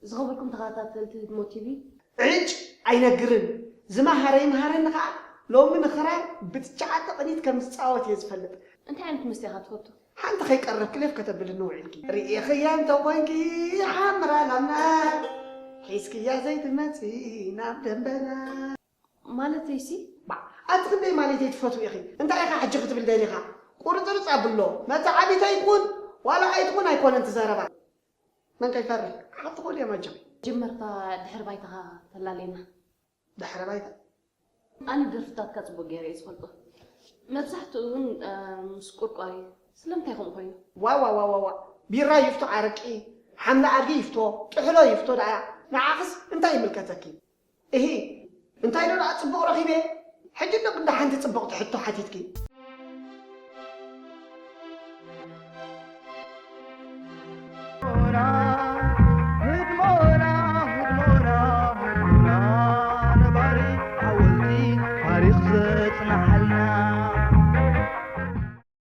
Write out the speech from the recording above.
ዝኸበርኩም ተኸታተልቲ ህድሞ ቲቪ፣ ዕጭ ኣይነግርን። ዝመሃረ ይምሃረኒ ኸዓ፣ ሎሚ ንኽራር ብትሽዓተ ቅኒት ከም ዝጻወት እየ ዝፈልጥ። እንታይ ዓይነት መስተ ኢኻ ትፈቱ? ሓንቲ ከይቀረብኪ ሌፍ ከተብልኒ ውዒልኪ። ርኢኽያ እንተኾንኪ ሓምራ ላምና፣ ሒዝክያ ዘይትመጺ ናብ ደንበና። ማለተይሲ? ባ፣ ኣቲ ክንደይ ማለተይ ትፈትዊ ኢኺ? እንታይ ኢኻ ሕጂ ክትብል ደሊኻ? ቁርጽርጽ ኣብሎ። መተዓቢት ኣይትኹን፣ ዋላ ኣይትኹን ኣይኮነን እቲ ዘረባ። መን ከይፈርሕ? ሓትኹን እዮም ኣጆኺ። ጀመርታ ድሕሪ ባይታኻ ተላለየና። ድሕሪ ባይታ? ኣነ ደርፍታትካ ጽቡቕ ገይረ እየ ዝፈልጦ። መብዛሕትኡ እውን፣ እ፣ ምስ ቁርቋር እዩ። ስለምንታይ ከምኡ ኮይኑ? ዋ፣ ዋ፣ ዋ፣ ዋ፣ ዋ። ቢራ ይፍቶ፣ ኣረቂ፣ ሓምሊ ኣድጊ ይፍቶ፣ ጥሕሎ ይፍቶ ደኣ። ንዓኽስ እንታይ ይምልከተኪ? እሂ፣ እንታይ ዶ ደኣ ጽቡቕ ረኺበ? ሕጂ ዶ ክንዲ ሓንቲ ጽቡቕቲ ሕቶ ሓቲትኪ?